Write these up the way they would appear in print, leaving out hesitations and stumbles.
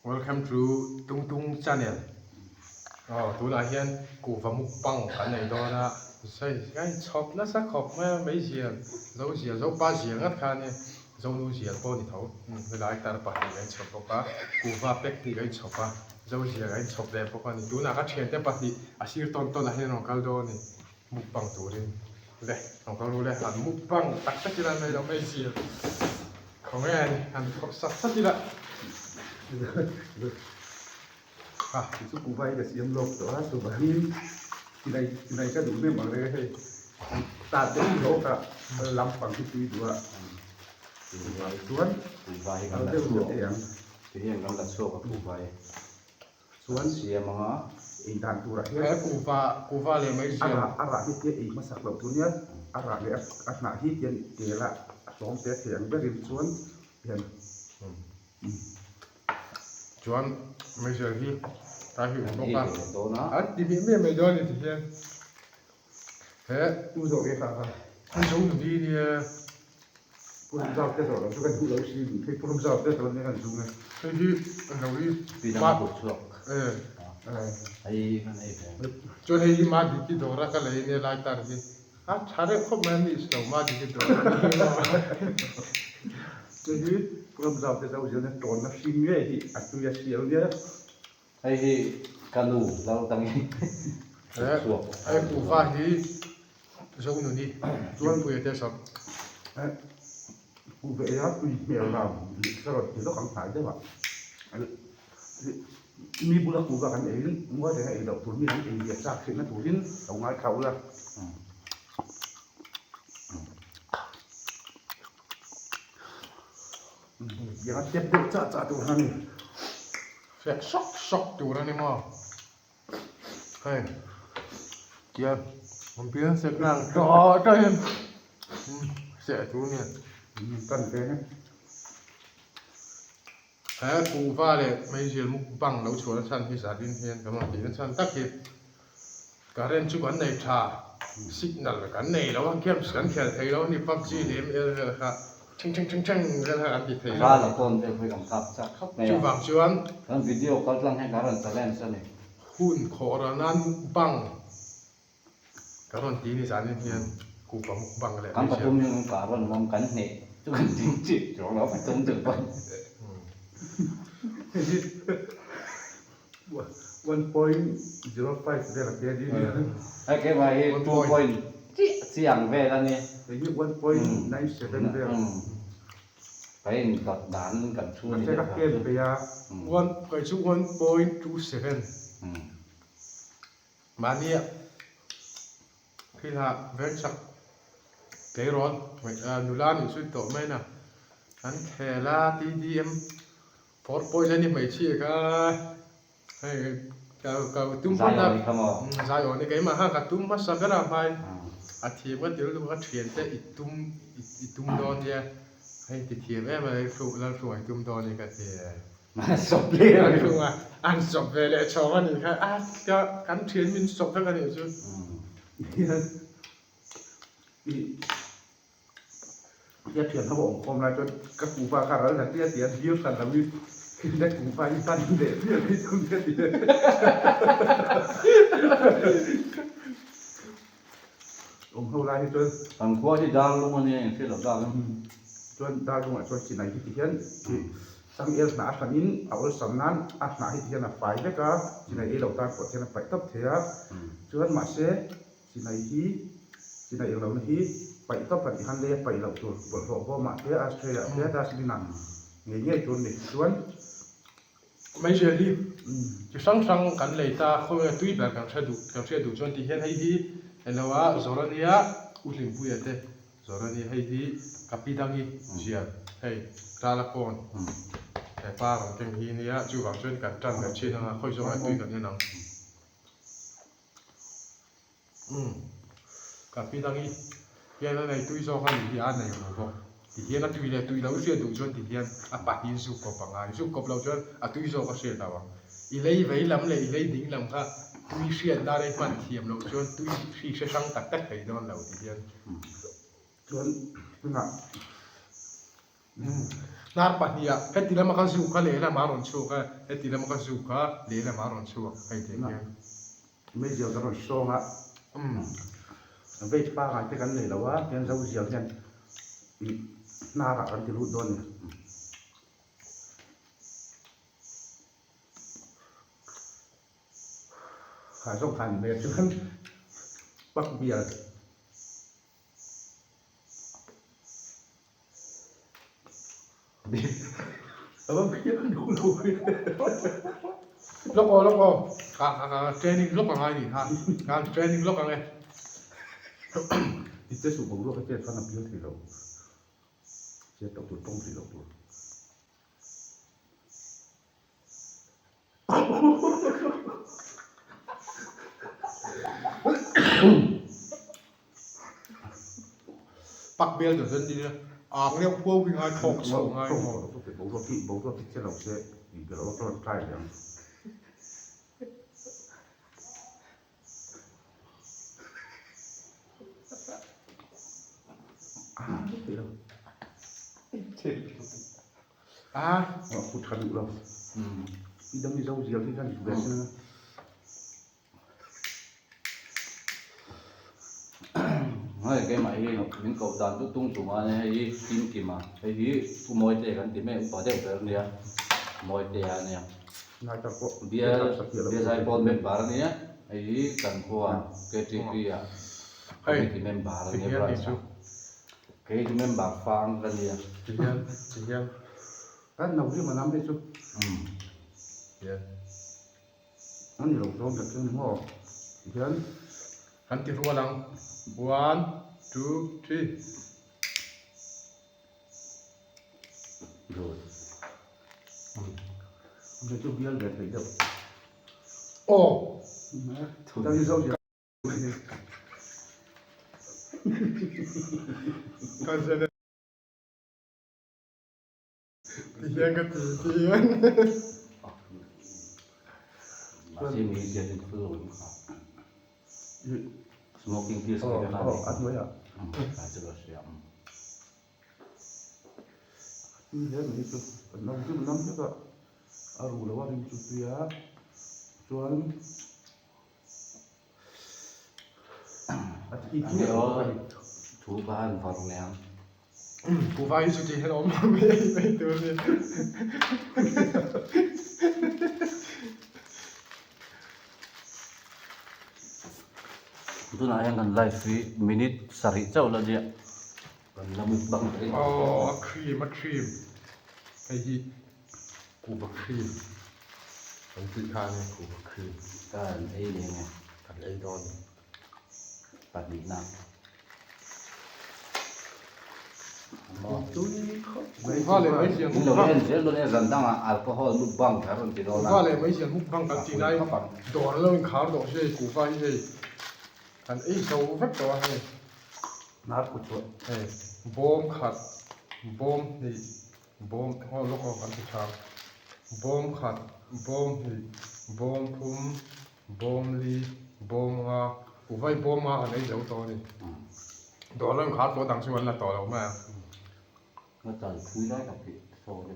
Welcome to Tung Tung Channel. Aw tunah hian kuhva mukbang kan nei dawn a, hei a inchhawp nasa khawp mai a, meizial zo zial zopa zial ngat kha a nia, zonu zial pawh a ni tho, helai tar pahnih a inchhawp bawk a, kuhva pack hnih a inchhawp a, zo zial a inchhawp leh bawk a ni. Tunah ka thiante pahnih a sir tawn tawnah hian an rawn kal dawn a ni mukbang turin le rawn kal ru le, han mukbang tak tak ila mai lo meizial. Khawnge a ni, han thawk sat sat ila. Ha, ti chu kuhva hi ka siam lawk tawh a, chuvangin chinai chinai ka duh hnem ang reng a hei tat deuh hlawk a lampang hi tui duh a chuvang chuan Kuhva hi kan kal la deuh chhuak thei ang. Ti hian kan la chhuak a kuhva hi. Chuan siam ang a. Ei dan turah hian. He kuhva, kuhva leh mai A zial. rah, a rah hi tia ei hmasak loh tur nia, a rah leh a hnah hi tian tel a a tlawm te thei ang berin chuan hian. Chuan mai zial hi tlai hi awm bawk a. Kan ei ve leh dawn a. An ti miah miah mai dawn a ni ti hian. He. Tu zawk e kha kha. An zo nuni nia. Purum zau te zawh loh chu kan duh lo si hei purum zau te zawh nia kan zum e. Hei hi an lo hi Tui dang a kut chhuak. Hei kan ei ve. Chuan hei hi ma diki dawra ka lei nia lai tar hi a tha reuh khawp mai a miss lo ma diki dawra. Hei hi purum zau te zo zial nia tawnna hring ngei hi a tui a sial nia. Hei hi ka nu lal tangin kut chhuak. Hei kuhva hi Zonuni Chhuanpuia te sawm. Kuhva ei a tui hmel ram leh ka rawn ti lawk ang hnai deuh a. Mi bula kuhva kan eiin mual renga ei loh tur mi an ei ve chak theihna turin lo ngaithla ula. Tianga step deuh chah chah tur kha a ni. Fek sawk sawk tur a ni maw? Hei tia an pian sek na ang tawh tawh hian seh tur a ni. Kan ve hle. He kuhva leh meizial mukbang lo chhuah na chhan hi zanin hian kan rawn tih na chhan tak hi. Current chu kan nei tha, signal kan nei lo a, games kan khel thei lo a ni, PUBG leh ML vel kha thing thing thing thing vel kha kan ti thei lo. Ral a tawn vel pawh hi kan kap chak khawp mai a. Chuvang chuan. Kan video kal tlang hian kan rawn challenge a ni. Hun khawh ral nan mukbang kan rawn ti ni zanin hian kuhva mukbang leh Kan pathum hian kan kah rawn awm kan hneh chu kan ding chih chuang lo pathum tur pawhin. 1.05 vel a te ni a. Hei keimah hi 2 point chiah chiang vel a ni. Hei hi 1.97 vel. Ka in dawt dan kan thu ni deuh kha chu. One kei chu 1.27. Mahnia thilha venchak tleirawl nula nih chu tawh mai na an khel a TDM Four point a ni hmeichhia kha hei ka ka tum hmasa Zai aw ni kha maw? Zai aw ni keimah khan ka tum hmasa ber a hmain a thiam ka ti lutuk a thian te i tum i tum dawn nia hei ti thiam em a Lalhruai i tum dawn ni ka ti An sawp leh a ni. Lalhruai an sawp ve leh chhawng a nih kha a ka kan thian min sawp vek a nih chu. Tia thian ho awm khawm lai chuan ka kuhva kha ral la tia tia dil hran lo in na kuhva hi hman leh miah mai thung ka ti. Awm ho lai hi chuan. Kan khua hi darlung a nia inhriat loh dak in. Chuan darlungah chuan chinai hi ti hian changel hnah a hran in a awlsam nan a hnah hi ti hian a fai vek a, chinai ei loh tan pawh hian a paih tawp thei a, chuan mahse Chinai hi, chinai eng lohna hi paih tawp a tih khan lei a paih loh tur bawlhhlawh bawmah te, ashtray ah te, dustbin ah ngei ngei tur a ni. Chuan. Meizial hi chi hrang hrang kan lei ta, khawnge tui ber kan hre duh, kan hriat duh chuan tih hian hei hi eng lo a zawr a nia, U Hlimpuia te zawr a nia, hei hi ka pi dangi zial, hei Rala kawn he pa rawn keng hi nia, chuvang chuan kan tan ve thin ang a, khawi zawngah tui kan en ang. Umm ka pi dang i hian a nei tui zawk a nih hi a nei ru bawk ti hian a tui leh tui lo hriat duh chuan ti hian a pahnih zuk kawp a ngai zuk kawp loh chuan a tui zawk a hriat lo ang i lei vei lam leh i lei ding lam kha tui hriat nan a i hman thiam loh chuan tui hri hre hrang tak tak thei dawn lo ti hian chuan tunah. Hnar pahniha heti lama ka zuk kha lehlam a rawn chhuak a, heti lama ka zuk kha lehlam a rawn chhuak hei tih hian. Meizial kan rawn sawng a, veg pangai te kan nei lo a, tihian zozial hian hnarah kan ti lut dawn a ni. Kha zawng khan hmel chuan pak bial. Lawk aw lawk aw ka ka training lawk angai nih kha kan training lawk ang e. I te suh boruak a chet khan a bial thei lo chet loh tur tawng thei loh tur. Pak bel tur chuan nia ang deuh phuau hi ngai thawk chho ngai maw. Boruak hi boruak hi che lo se tih belh a rawn try leh ang. A khu tha duh lo. I dam i zo zial hi khan ve sin a. Hei keimah hi min koh dan chu tung tung a nia hei hi kim kim a hei hi pu Mawite kan ti mai upa deuh ber ania Mawite a nia bial biazai pawn member a nia hei hi kan khua KTP ah committee member a nia branch ah. Kei chu member fang ka nia. Ti hian, ti hian. Kan no hi manam hi chu. Umm. Hian. A ni lo zawng tak chu ni maw? Ti hian. Kan ti rual ang. One, two, three. Good. Umm. Hei chu bial ve theih deuh. Aw. Dang hi zo zia. Ka zet ti hian ka ti ti hian. Mahse mi hian in phul lo in kha. Smoking kills Oh, oh, a hnuaiah. Ka chu ka hria. Tui hle mai chu kan lo zim lam hlek a, a ruh lo a rim chu tui a, chuan Thu ka han vawrh leh ang. Kuhva hi chuti hian a awm lo mai ei mai tur a ni. Tunah hian kan live hi minute sarih chauh la nia. Kan la mukbang reng. Aw a cream a cream hei hi. Kuhva cream kan tih kha a ni, kuhva cream. Kan ei leh nge? Kan ei dawn. Pahnihna. Kuhva leh meizial mukbang. Lo en zel dawn e zan dangah alcohol mukbang kha rawn ti dawn a. Kuhva leh meizial mukbang kan tih lai dawr lo inkhar tawh si hei kuhva hi hei kan ei zo vek tawh a hei. Hnar kut chuah. Hei bawm khat bawm hnih. Bawm aw lawk aw kan ti tha. Bawm khat, bawm hnih, bawm thum, bawm li, bawm nga, uvai bawm nga kan ei zo tawh a ni. Dawr lo inkhar tawh dang chu an la tawh lo mai ang. Ka chal thui lai tak hi sawi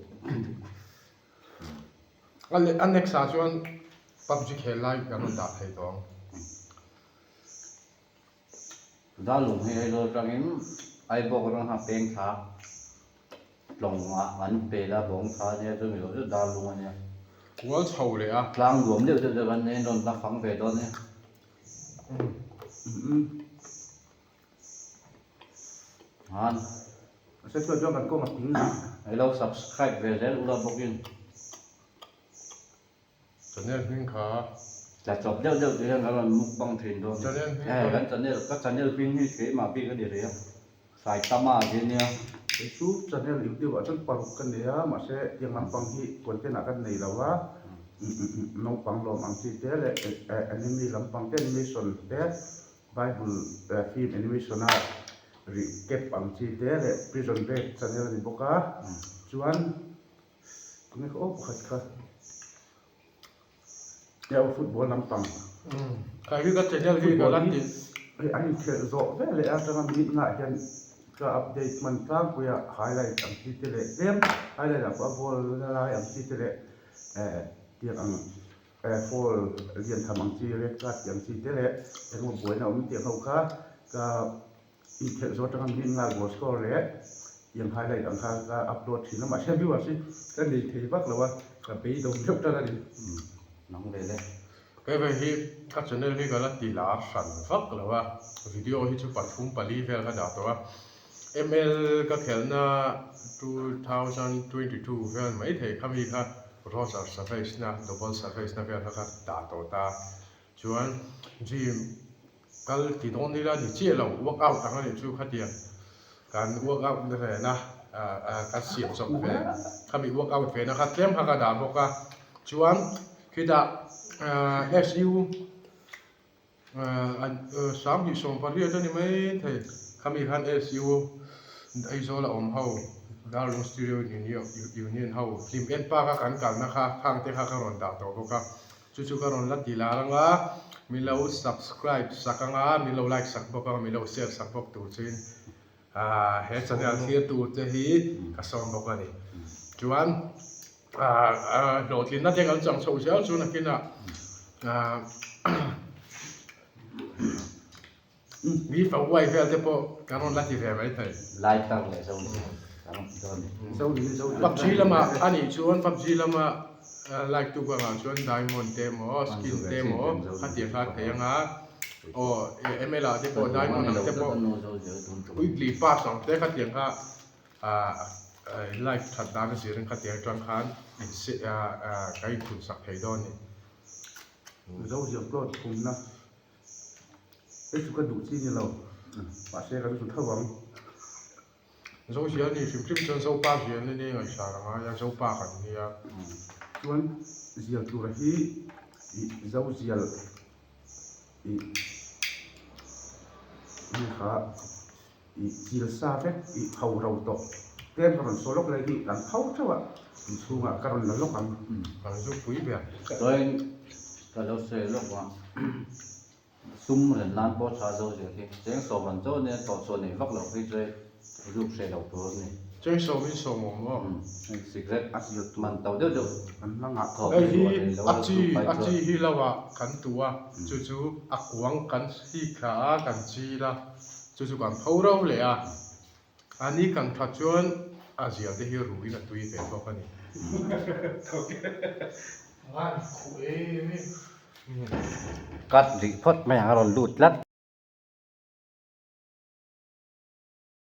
A leh a next ah chuan PUBG khel lai kan rawn dah thei tawh ang. Zalung hi Aizawl atangin Aibawk ram kha peng thla tlawng ah an pel a, bawng thla ania chu mi lo chu Darlung ania. Kual chho leh a. Tlang nuam deuh deuh deuh an en rawn la fang ve dawn e. Han. Se chuan chuan kan kawng a ping a. Hei lo subscribe ve zel ula bawkin. Channel hming kha. Tla chawp deuh deuh tih hian kan rawn mukbang thin dawn. Channel hming kha. Kan channel ka channel hming hi keimah bik a ni rih a, Saitama tih a nia. Kei chu channel youtube ah chuan paruk ka nei a, mahse tiang lampang hi content ah kan nei lo a, naupang lawm ang chi te leh anime lampang te animation te bible film animation a recap ang chi te leh prison break channel a ni bawk a, chuan Tunge kha aw pakhat kha e aw football lampang. Kai hi ka channel hi ka lan tih. Hei an inkhelh zawh ve leh a atanga minute ngah hian Ka update hman tlangpui a, highlight ang chi te leh tlem highlight ah pawh a ball na lai ang chi te leh eh tiang ang eh foul lian tham ang chi red card tih ang chi te leh engemaw buaina awm tiang ho kha ka inkhelh zawh atanga min nghal goal score leh tiang highlight ang kha ka upload thin a mahse viewers hi ka nei thei vak lo a ka beidawng deuh tan a ni. Nang ve le. Kei ve hi ka channel hi ka la ti lar hran vak lo a, video hi chu pathum pali vel ka dah tawh a, ML ka khelhna 2022 vel mai thei kha mi kha Roger Savage na double Savage na vel kha ka dah tawh ta, chuan gym kal ti dawn ila ni chiah lo workout ang a nih chu khatiang kan workout na rena kan siam chawp ve khami workout ve na kha tlem kha ka dah bawk a chuan khitah SU sanghnih sawm pariat a ni mai thei khami khan SU Aizawl a awm ho Darlung Studio Union ho hlim en park a kan kalna kha khang te kha ka rawn dah tawh bawk a. Chu chu ka rawn la ti lar anga, min lo subscribe sak anga, min lo like sak bawk anga, min lo share sak bawk tur chuin he channel thlir tur te hi ka sawm bawk a ni. Chuan hlawhtlinna te kan chang chhoh zel chu nakinah Mi fa uai vel te pawh kan rawn la ti ve mai thei. Lai tar leh zo ni kan rawn ti dawn ni. PUBG lama a nih chuan PUBG lama like tu bangah chuan diamond te emaw skin te emaw a tih hlat thei anga aw ML ah te pawh diamond ang te pawh weekly pass ang te khatiang kha like that dan a zirin khatiang atang khan ka inthun sak thei dawn a ni. Zo ziak plot thumna. Hei chu ka duh chi ni lo, mahse kan zu tho ang. Zo zial ni hrim hrim chuan Zopa zial ni ni ngaihsan a ngai a, Zopa kan nia. Chuan zial tura hi ih Zo zial ih mi kha ih chil sa vek ih pho ro tawh tlem ka rawn sawi lawk lai hi kan pho theuh a, inchhungah ka rawn la lawk ang. Kan zu pui ber. Chuan ka lo sawi lawk a, sum ren nan pawh tha zo zel hi cheng sawm ran chauh ania tawh chhuah nei vak loh phei chuan zuk hreh loh tur a ni. Cheng sawmin sawm awm maw? Cigarette man to deuh deuh an la ngah khawp. Hei hi a chi a chi hi lo ah kan tuh a, chu chu a kuang kan hik thla a kan chil a. Chu chu kan pho ro leh a, a ni kan that chuan a zial te hi ruin a tui ve bawk a ni. Cut rih phawt mai ang a rawn lut tlat.